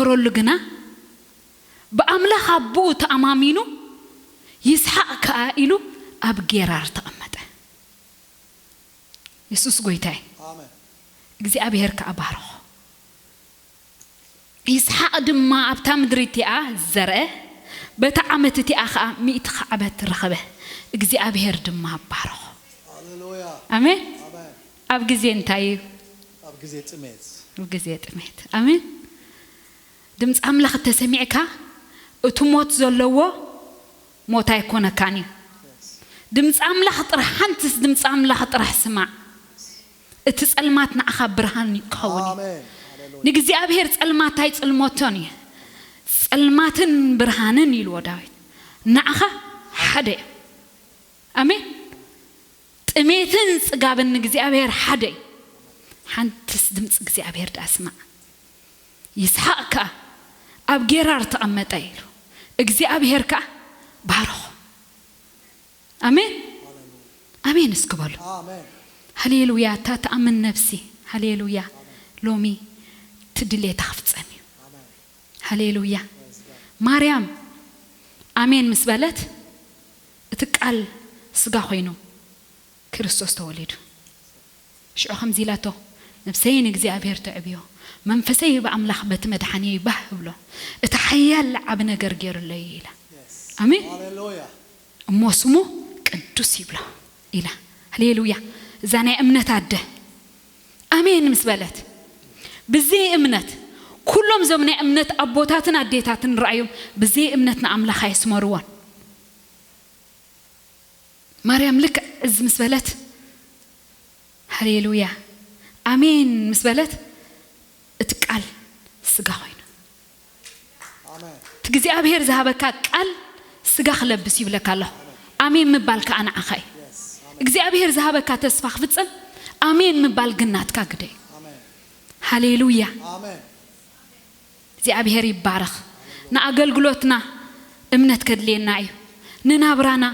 ሮሉ ግና ብኣምላኽ ኣቦኡ ተኣማሚኑ፣ ይስሓቕ ከኣ ኢሉ ኣብ ጌራር ተቐመጠ። የሱስ ጐይታ እዩ። ኣሜን። እግዚኣብሔር ከኣ ባረኾ። ይስሓቕ ድማ ኣብታ ምድሪ እቲኣ ዘርአ፣ በታ ዓመት እቲኣ ኸኣ ሚእቲ ኻዕበት ረኸበ። እግዚኣብሔር ድማ ባረኾ። ሃሌሉያ። ኣሜን። ኣሜን። ኣብ ግዜ እንታይ እዩ? ኣብ ግዜ ጥሜት። ኣብ ግዜ ጥሜት። ኣሜን። ድምፂ ኣምላኽ እተሰሚዕካ፣ እቲ ሞት ዘለዎ ሞት ኣይኮነካን እዩ። ድምፂ ኣምላኽ ጥራሕ፣ ሓንትስ ድምፂ ኣምላኽ ጥራሕ ስማዕ። እቲ ጸልማት ንዓኻ ብርሃን ክኸውን እዩ። ኣሜን። ሃሌሉያ። ንእግዚኣብሔር ጸልማት ኣይጽልመቶን እዩ። ጸልማትን ብርሃንን ኢልዎ ዳዊት። ንዓኻ ሓደ እዩ። ኣሜን። ጥሜትን ጽጋብን ንእግዚኣብሔር ሓደ እዩ። ሓንትስ ድምፂ እግዚኣብሔር ደኣ ስማዕ። ይስሓቕ ከኣ ኣብ ጌራር ተቐመጠ ኢሉ እግዚኣብሔር ከኣ ባረኾ። ኣሜን። ኣሜን እስኪ በሉ። ኣሜን። ሃሌሉያ። እታ ትኣምን ነፍሲ፣ ሃሌሉያ፣ ሎሚ እቲ ድሌታ ክፍጸም እዩ። ኣሜን። ሃሌሉያ። ማርያም ኣሜን ምስ በለት፣ እቲ ቃል ስጋ ኮይኑ ክርስቶስ ተወሊዱ። ሽዑ ከምዚ ኢላቶ፣ ነፍሰይ ንእግዚኣብሔር ተዕብዮ፣ መንፈሰይ ብኣምላኽ በቲ መድሓኒየይ ባህ እብሎ፣ እቲ ሓያል ዓቢ ነገር ገይሩለይ ኢላ። ኣሜን። ሃሌሉያ። እሞ ስሙ ቅዱስ ይብሎ ኢላ። ሃሌሉያ። እዛ ናይ እምነት ኣደ ኣሜን ምስ በለት፣ ብዘይ እምነት፣ ኩሎም እዞም ናይ እምነት ኣቦታትን ኣዴታትን ረኣዮም፣ ብዘይ እምነት ንኣምላኽ ኣየስመርዎን። ማርያም ልክዕ እዚ ምስ በለት፣ ሃሌሉያ፣ ኣሜን ምስ በለት፣ እቲ ቃል ስጋ ኮይኑ። ኣሜን። እቲ እግዚኣብሔር ዝሃበካ ቃል ስጋ ክለብስ ይብለካ ኣለኹ። ኣሜን ምባል ከኣ ንዓኻ እዩ። እግዚኣብሔር ዝሃበካ ተስፋ ክፍጸም ኣሜን ምባል ግን ናትካ ግደ እዩ። ኣሜን። ሃሌሉያ። ኣሜን። እግዚኣብሔር ይባረኽ። ንኣገልግሎትና እምነት ከድልየና እዩ። ንናብራና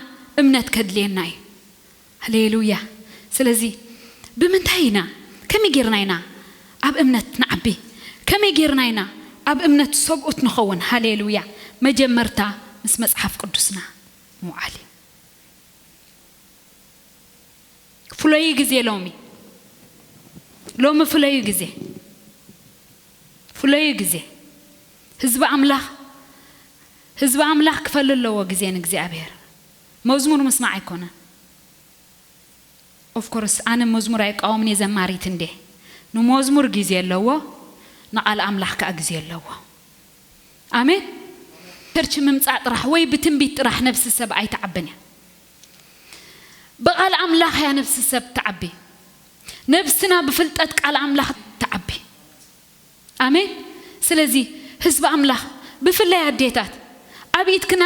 እምነት ከድልየና እዩ። ሃሌሉያ። ስለዚ ብምንታይ ኢና፣ ከመይ ጌርና ኢና ኣብ እምነት ንዓቢ? ከመይ ጌርና ኢና ኣብ እምነት ሰብኡት ንኸውን? ሃሌሉያ። መጀመርታ ምስ መጽሓፍ ቅዱስና ምውዓል እዩ። ፍለዩ ግዜ ሎሚ፣ ሎሚ ፍለዩ ግዜ፣ ፍለዩ ግዜ። ህዝቢ ኣምላኽ፣ ህዝቢ ኣምላኽ ክፈሊ ኣለዎ ግዜ ንእግዚኣብሔር። መዝሙር ምስማዕ ኣይኮነን። ኦፍኮርስ ኣነ መዝሙር ኣይቃወምን እየ፣ ዘማሪት እንዴ። ንመዝሙር ግዜ ኣለዎ፣ ንቓል ኣምላኽ ከኣ ግዜ ኣለዎ። ኣሜን። ቸርች ምምጻእ ጥራሕ ወይ ብትንቢት ጥራሕ ነብሲ ሰብ ኣይትዓብን እያ። ብቓል ኣምላኽ እያ ነብሲ ሰብ ትዓቢ። ነብስና ብፍልጠት ቃል ኣምላኽ ትዓቢ። ኣሜን። ስለዚ ህዝቢ ኣምላኽ፣ ብፍላይ ኣዴታት፣ ኣብ ኢድክን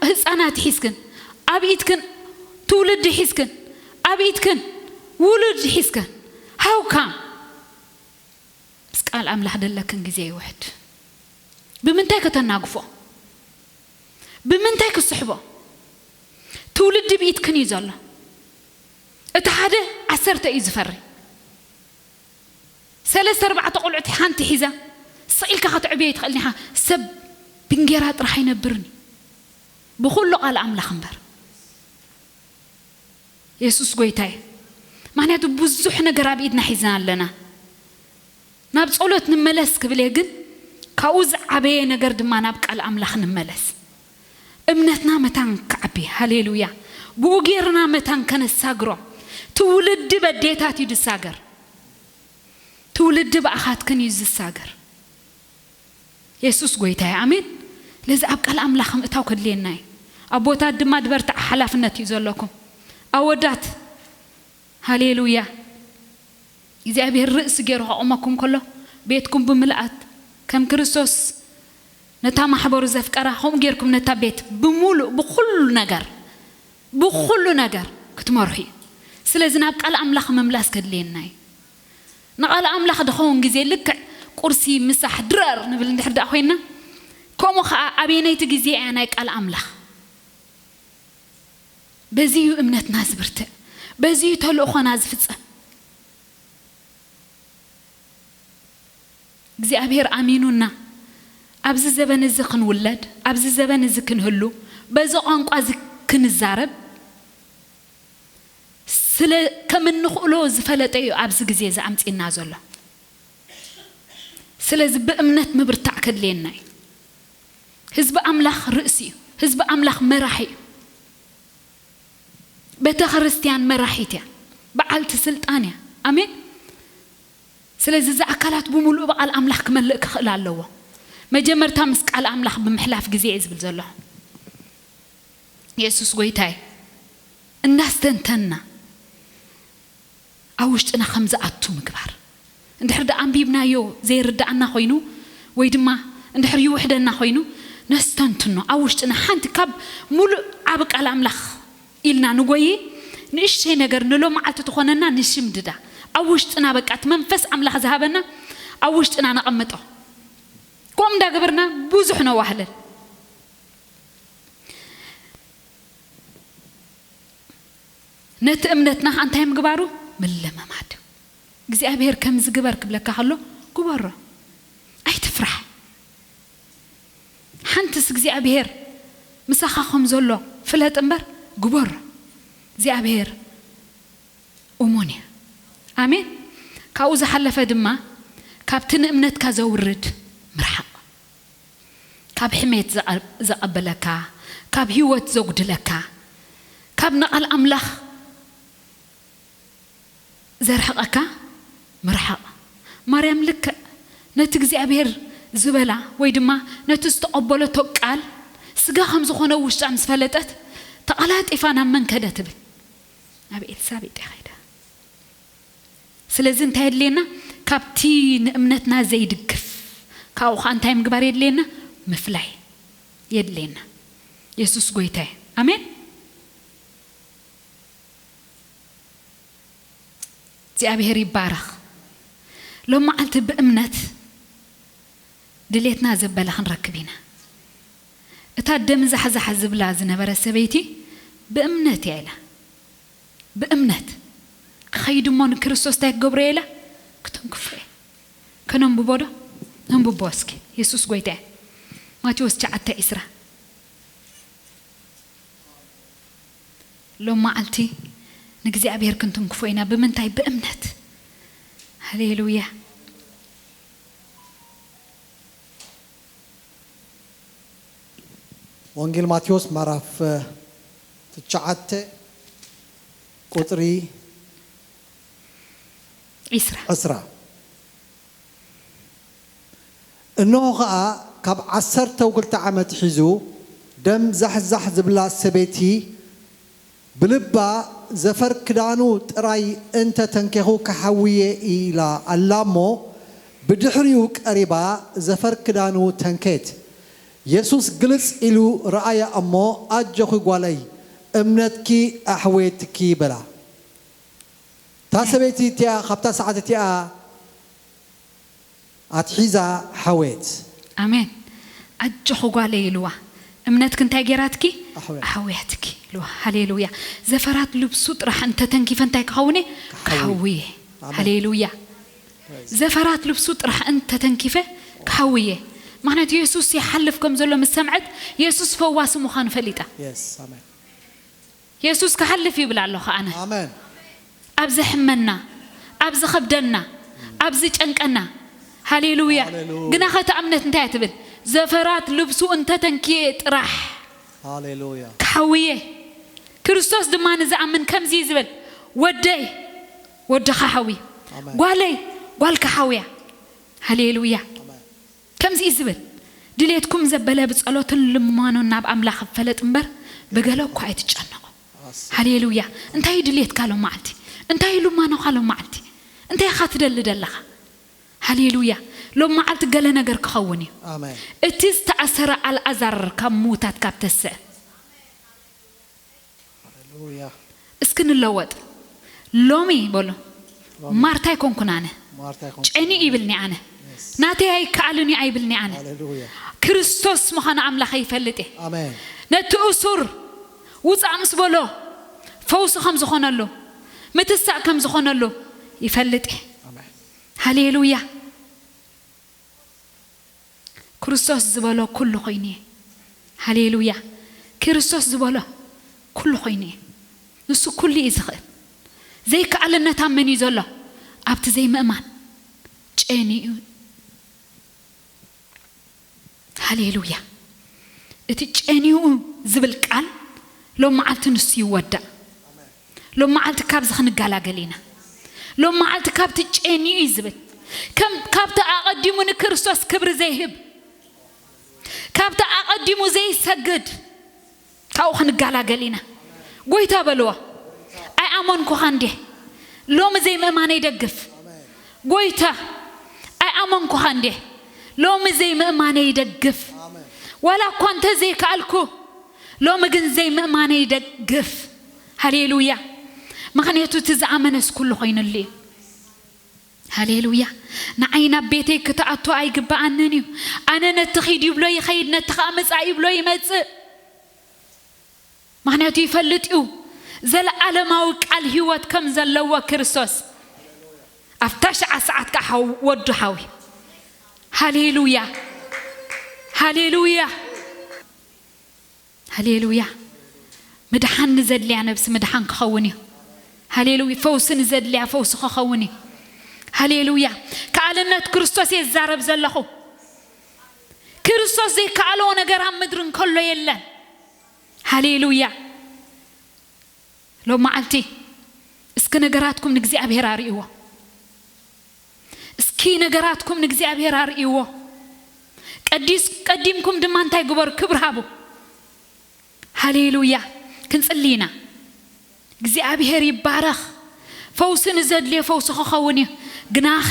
ህፃናት ሒዝክን፣ ኣብ ኢድክን ትውልዲ ሒዝክን፣ ኣብ ኢድክን ውሉድ ሒዝክን፣ ሃውካ ምስ ቃል ኣምላኽ ደለክን ግዜ ይውሕድ። ብምንታይ ከተናግፎ? ብምንታይ ክስሕቦ? ትውልዲ ብኢድክን እዩ ዘሎ። እቲ ሓደ ዓሰርተ እዩ ዝፈሪ። ሰለስተ ኣርባዕተ ቆልዑት ሓንቲ ሒዛ ስቕ ኢልካ ከተዕብዮ ኣይትኽእልን ኢኻ። ሰብ ብእንጌራ ጥራሕ ኣይነብርን እዩ፣ ብኹሉ ቃል ኣምላኽ እምበር። የሱስ ጎይታ እዩ። ምኽንያቱ ብዙሕ ነገር ኣብ ኢድና ሒዝና ኣለና። ናብ ጸሎት ንመለስ ክብል እየ፣ ግን ካብኡ ዝዓበየ ነገር ድማ ናብ ቃል ኣምላኽ ንመለስ። እምነትና መታን ክዓቢ፣ ሃሌሉያ። ብኡ ጌርና መታን ከነሳግሮ። ትውልዲ በዴታት እዩ ዝሳገር። ትውልዲ ብኣኻትክን እዩ ዝሳገር። የሱስ ጎይታ እዩ። ኣሜን። ለዚ ኣብ ቃል ኣምላኽ ምእታው ከድልየና እዩ። ኣቦታት ድማ ድበርትዕ ሓላፍነት እዩ ዘለኩም። ኣወዳት፣ ሃሌሉያ። እግዚኣብሔር ርእሲ ገይሩ ከቑመኩም ከሎ፣ ቤትኩም ብምልኣት ከም ክርስቶስ ነታ ማሕበሩ ዘፍቀራ፣ ከምኡ ጌርኩም ነታ ቤት ብምሉእ፣ ብኹሉ ነገር፣ ብኹሉ ነገር ክትመርሑ እዩ። ስለዚ ናብ ቃል ኣምላኽ ምምላስ ከድልየና እዩ። ንቃል ኣምላኽ ድኸውን ግዜ ልክዕ ቁርሲ፣ ምሳሕ፣ ድረር ንብል እንድሕር ደኣ ኮይንና፣ ከምኡ ኸዓ ኣበየነይቲ ግዜ እያ ናይ ቃል ኣምላኽ? በዚ እዩ እምነትና ዝብርትዕ፣ በዚ እዩ ተልእኾና ዝፍጸም። እግዚኣብሔር ኣሚኑና፣ ኣብዚ ዘበን እዚ ክንውለድ፣ ኣብዚ ዘበን እዚ ክንህሉ፣ በዚ ቋንቋ እዚ ክንዛረብ ስለ ከም እንኽእሎ ዝፈለጠ እዩ ኣብዚ ግዜ እዚ ኣምጺእና ዘሎ። ስለዚ ብእምነት ምብርታዕ ከድልየና እዩ። ህዝቢ ኣምላኽ ርእሲ እዩ። ህዝቢ ኣምላኽ መራሒ እዩ። ቤተ ክርስቲያን መራሒት እያ። በዓልቲ ስልጣን እያ። ኣሜን። ስለዚ እዚ ኣካላት ብምሉእ ብቓል ኣምላኽ ክመልእ ክኽእል ኣለዎ። መጀመርታ ምስ ቃል ኣምላኽ ብምሕላፍ ግዜ እየ ዝብል ዘለኹ። የሱስ ጎይታይ እናስተንተንና ኣብ ውሽጥና ከም ዝኣቱ ምግባር። እንድሕር ደኣ ኣንቢብናዮ ዘይርድኣና ኮይኑ ወይ ድማ እንድሕር ይውሕደና ኮይኑ ነስተንትኖ። ኣብ ውሽጥና ሓንቲ ካብ ሙሉእ ዓቢ ቃል ኣምላኽ ኢልና ንጎይ ንእሽተይ ነገር ንሎመዓልቲ ትኾነና ንሽምድዳ። ኣብ ውሽጥና በቃ እቲ መንፈስ ኣምላኽ ዝሃበና ኣብ ውሽጥና ነቐምጦ። ከምኡ እንዳገበርና ብዙሕ ነዋህለል። ነቲ እምነትና ከኣ እንታይ ምግባሩ? ምልምማድ። እግዚኣብሔር ከምዚ ግበር ክብለካ ከሎ ግበሮ። ኣይትፍራሕ። ሓንትስ እግዚኣብሔር ምሳኻ ከም ዘሎ ፍለጥ እምበር ግበሮ። እግዚኣብሔር እሙን እዩ። ኣሜን። ካብኡ ዝሓለፈ ድማ ካብቲ ንእምነትካ ዘውርድ ምርሓቕ። ካብ ሕሜት ዘቐ-፣ ዘቐበለካ፣ ካብ ህይወት ዘጉድለካ፣ ካብ ንቓል ኣምላኽ ዘርሕቐካ ምርሓቕ። ማርያም ልክዕ ነቲ እግዚኣብሔር ዝበላ ወይ ድማ ነቲ ዝተቐበለቶ ቃል ስጋ ከም ዝኾነ ውሽጣ ምስ ፈለጠት ተቐላጢፋ ናብ መን ከደ ትብል? ናብ ኤልሳቤጥ እያ ከይዳ። ስለዚ እንታይ የድልየና? ካብቲ ንእምነትና ዘይድግፍ ካብኡ ኸዓ እንታይ ምግባር የድልየና? ምፍላይ የድልየና። የሱስ ጎይታ እዩ። ኣሜን። እግዚኣብሔር ይባረኽ። ሎም መዓልቲ ብእምነት ድሌትና ዘበለ ክንረክብ ኢና። እታ ደም ዛሕዛሕ ዝብላ ዝነበረ ሰበይቲ ብእምነት እያ ኢላ። ብእምነት ክኸይድ እሞ ንክርስቶስ እንታይ ክገብሮ እየ ኢላ? ክትንክፎ እየ። ከነንብቦ ዶ? ነንብቦ እስኪ። የሱስ ጎይታ እየ። ማቴዎስ ትሽዓተ ዕስራ። ሎም መዓልቲ ንእግዚኣብሔር ክንትንክፎ ኢና። ብምንታይ? ብእምነት። ሃሌሉያ። ወንጌል ማቴዎስ ምዕራፍ ትሽዓተ ቁፅሪ ዒስራ። ዕስራ። እንሆ ኸዓ ካብ ዓሰርተ ክልተ ዓመት ሒዙ ደም ዛሕዛሕ ዝብላ ሰበይቲ ብልባ ዘፈር ክዳኑ ጥራይ እንተ ተንኬኹ ክሓውየ ኢላ ኣላ እሞ ብድሕሪኡ ቀሪባ ዘፈር ክዳኑ ተንከየት። የሱስ ግልጽ ኢሉ ረኣያ እሞ ኣጆኺ ጓለይ እምነትኪ ኣሕወየትኪ በላ። እታ ሰበይቲ እቲኣ ካብታ ሰዓት እቲኣ ኣትሒዛ ሓወየት። ኣሜን። ኣጆኺ ጓለይ ኢልዋ። እምነትኪ እንታይ ገይራትኪ? ኣሕውያ። ኣሕውያትኪ ኢልዋ። ሃሌሉያ። ዘፈራት ልብሱ ጥራሕ እንተተንኪፈ እንታይ ክኸውን እየ? ክሓዊ። ክሓዊ እየ። ኣሜን። ሃሌሉያ። ዘፈራት ልብሱ ጥራሕ እንተተንኪፈ ክሓዊ እየ። ምኽንያቱ የሱስ ይሓልፍ ከም ዘሎ ምስ ሰምዐት የሱስ ፈዋሲ ምዃኑ ፈሊጣ። የስ ኣሜን። የሱስ ክሓልፍ ይብል ኣለኹ ኣነ። ኣሜን። ኣብ ዘሕመና፣ ኣብ ዝኸብደና፣ ኣብ ዝጨንቀና። ሃሌሉያ። ሃሌሉያ። ግና ኸቲ እምነት እንታይ እያ ትብል? ዘፈራት ልብሱ እንተተንክየ ጥራሕ ሃሌሉያ። ክሓውየ። ክርስቶስ ድማ ንዝኣምን ከምዚ እዩ ዝብል፣ ወደይ ወድኻ ሓዊ፣ ኣሜን። ጓለይ ጓልካ ሓውያ። ሃሌሉያ። ኣሜን። ከምዚ እዩ ዝብል፣ ድሌትኩም ዘበለ ብጸሎትን ልማኖን ናብ ኣምላኽ ይፈለጥ እምበር ብገለ እኳ ኣይትጨነቑ። ኣስ- ሃሌሉያ። እንታይ እዩ ድሌትካ ሎም መዓልቲ? እንታይ እዩ ልማኖኻ ሎም መዓልቲ? እንታይ ኢኻ ትደሊ ደለኻ? ሃሌሉያ። ሎም መዓልቲ ገለ ነገር ክኸውን እዩ። ኣሜን። እቲ ዝተኣሰረ ኣልኣዛር ካብ ምዉታት ካብ ተስእ። ሃሌሉያ። እስኪ ንለወጥ። ሎሚ በሉ፣ ማርታ ኣይኮንኩን ኣነ። ማርታ ይኹን። ጨኒ ይብልኒ ኣነ። ናተይ ኣይከኣልን እዩ ኣይብልኒ ኣነ። ሃሌሉያ። ክርስቶስ ምዃኑ ኣምላኽ ይፈልጥ እየ። ኣሜን። ነቲ እሱር ውፃእ ምስ በሎ ፈውሲ ከም ዝኾነሉ ምትሳእ ከም ዝኾነሉ ይፈልጥ እየ። ኣሜን። ሃሌሉያ። ክርስቶስ ዝበሎ ኩሉ ኮይኑ እየ። ሃሌሉያ። ክርስቶስ ዝበሎ ኩሉ ኮይኑ እየ። ንሱ ኩሉ እዩ ዝኽእል። ዘይከኣለነት ኣብ መን እዩ ዘሎ? ኣብቲ ዘይምእማን ጨኒኡ። ሃሌሉያ። እቲ ጨኒኡ ዝብል ቃል ሎም መዓልቲ ንሱ ይወዳእ። ሎም መዓልቲ ካብዚ ክንገላገል ኢና። ሎም መዓልቲ ካብቲ ጨኒኡ እዩ ዝብል፣ ከም ካብቲ ኣቐዲሙ ንክርስቶስ ክብሪ ዘይህብ፣ ካብቲ ኣቐዲሙ ዘይሰግድ፣ ካብኡ ክንገላገል ኢና። ጎይታ በልዎ። ኣይኣመንኩኻ እንዴ? ሎሚ ዘይምእማነይ ደግፍ። ጎይታ ኣይኣመንኩኻ እንዴ? ሎሚ ዘይምእማነይ ደግፍ። ዋላ እኳ እንተ ዘይከኣልኩ፣ ሎሚ ግን ዘይምእማነይ ደግፍ። ሃሌሉያ። ምኽንያቱ እቲ ዝኣመነስ ኩሉ ኮይኑሉ እዩ። ሃሌሉያ። ንዓይ ናብ ቤተይ ክትኣቱ ኣይግብኣንን እዩ። ኣነ ነቲ ኺድ ይብሎ ይኸይድ፣ ነቲ ኸኣ ምጻእ ይብሎ ይመጽእ። ምኽንያቱ ይፈልጥ እዩ ዘለዓለማዊ ቃል ህይወት ከም ዘለዎ ክርስቶስ። ኣብታ ሸዓ ሰዓት ከዓ ሓው-፣ ወዱ ሓዊ። ሃሌሉያ። ሃሌሉያ። ሃሌሉያ። ምድሓን ንዘድልያ ነብሲ ምድሓን ክኸውን እዩ። ሃሌሉያ። ፈውሲ ንዘድልያ ፈውሲ ክኸውን እዩ። ሃሌሉያ። ከኣልነት ክርስቶስ እየ ዝዛረብ ዘለኹ። ክርስቶስ ዘይከኣሎ ነገር ኣብ ምድሪ እንከሎ የለን። ሃሌሉያ። ሎም መዓልቲ እስኪ ነገራትኩም ንእግዚኣብሔር ኣርእይዎ። እስኪ ነገራትኩም ንእግዚኣብሔር ኣርእይዎ። ቀዲስ-፣ ቀዲምኩም ድማ እንታይ ግበሩ? ክብሪ ሃቡ። ሃሌሉያ። ክንጽሊ ኢና። እግዚኣብሔር ይባረኽ። ፈውሲ ንዘድልዮ ፈውሲ ክኸውን እዩ። ግናኸ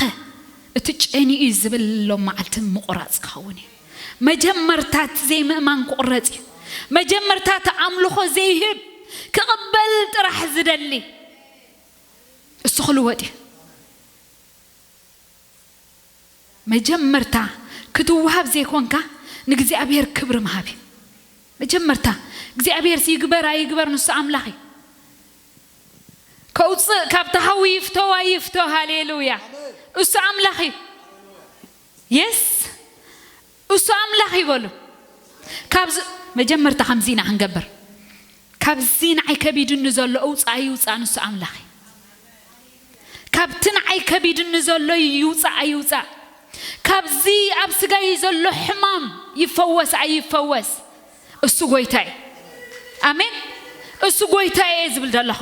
እቲ ጨኒኡ እዩ ዝብል ሎም መዓልቲ ምቑራጽ ክኸውን እዩ። መጀመርታ እቲ ዘይምእማን ክቑረጽ እዩ። መጀመርታ እቲ ኣምልኾ ዘይህብ፣ ክቕበል ጥራሕ ዝደሊ፣ እሱ ክልወጥ እዩ። መጀመርታ ክትወሃብ ዘይኮንካ ንእግዚኣብሔር ክብሪ ምሃብ እዩ። መጀመርታ እግዚኣብሔርሲ ይግበር ኣይግበር ንሱ ኣምላኽ እዩ። ከውፅእ ካብቲ ሃዊ ይፍተው ኣይፍተው፣ ሃሌሉያ፣ እሱ ኣምላኽ እዩ። የስ፣ እሱ ኣምላኽ ይበሉ። ካብዚ መጀመርታ ከምዚ ኢና ክንገብር። ካብዚ ንዓይ ከቢድኒ ዘሎ እውፃእ ይውፃእ፣ ንሱ ኣምላኽ እዩ። ካብቲ ንዓይ ከቢድኒ ዘሎ ይውፃእ ኣይውፃእ፣ ካብዚ ኣብ ስጋይ ዘሎ ሕማም ይፈወስ ኣይፈወስ፣ እሱ ጎይታ እዩ። ኣሜን። እሱ ጎይታ እየ ዝብል ዘለኹ።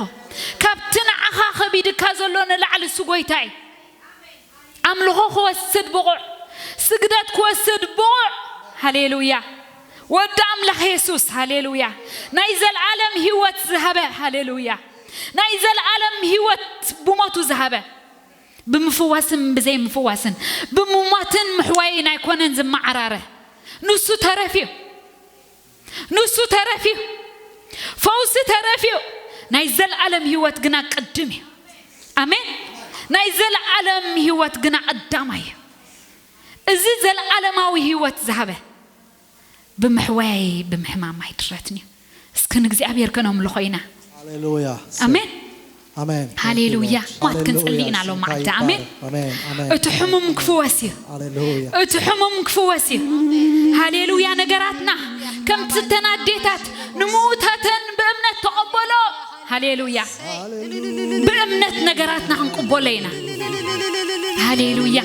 ካብቲ ንዓኻ ከቢድካ ዘሎ ንላዕሊ እሱ ጎይታ እዩ። ኣምልኾ ክወስድ ብቑዕ፣ ስግደት ክወስድ ብቑዕ። ሃሌሉያ። ወዲ ኣምላኽ የሱስ፣ ሃሌሉያ። ናይ ዘልዓለም ህይወት ዝሃበ፣ ሃሌሉያ። ናይ ዘልዓለም ህይወት ብሞቱ ዝሃበ፣ ብምፍዋስን ብዘይምፍዋስን፣ ብምሟትን ምሕዋይን ኣይኮነን ዝመዓራረ። ንሱ ተረፍ እዩ። ንሱ ተረፍ እዩ። ፈውሲ ተረፍ እዩ። ናይ ዘልዓለም ህይወት ግና ቅድም እዩ። ኣሜን። ናይ ዘልዓለም ህይወት ግና ቀዳማይ እዩ። እዚ ዘልዓለማዊ ህይወት ዝሃበ ብምሕዋይ ብምሕማም ኣይድረትን እዩ። እስኪ ንእግዚኣብሔር ከነምልኾ ኢና። ሃሌሉያ። ኣሜን። ኣሜን። ሃሌሉያ። Thank you, Lord. ማት ክንጽሊ ኢና ሃሌሉያ። ሎም ስምካ መዓልቲ። ኣሜን። ይባረክ። ኣሜን። ኣሜን። እቲ ሕሙም ክፍወስ እዩ። ሃሌሉያ። እቲ ሕሙም ክፍወስ እዩ። ሃሌሉያ። ነገራትና ከምቲ እተን ኣዴታት ንምውታተን ብእምነት ተቐበሎ። ሃሌሉያ። ሃሌሉያ። ብእምነት ነገራትና ክንቅበሎ ኢና። ሃሌሉያ።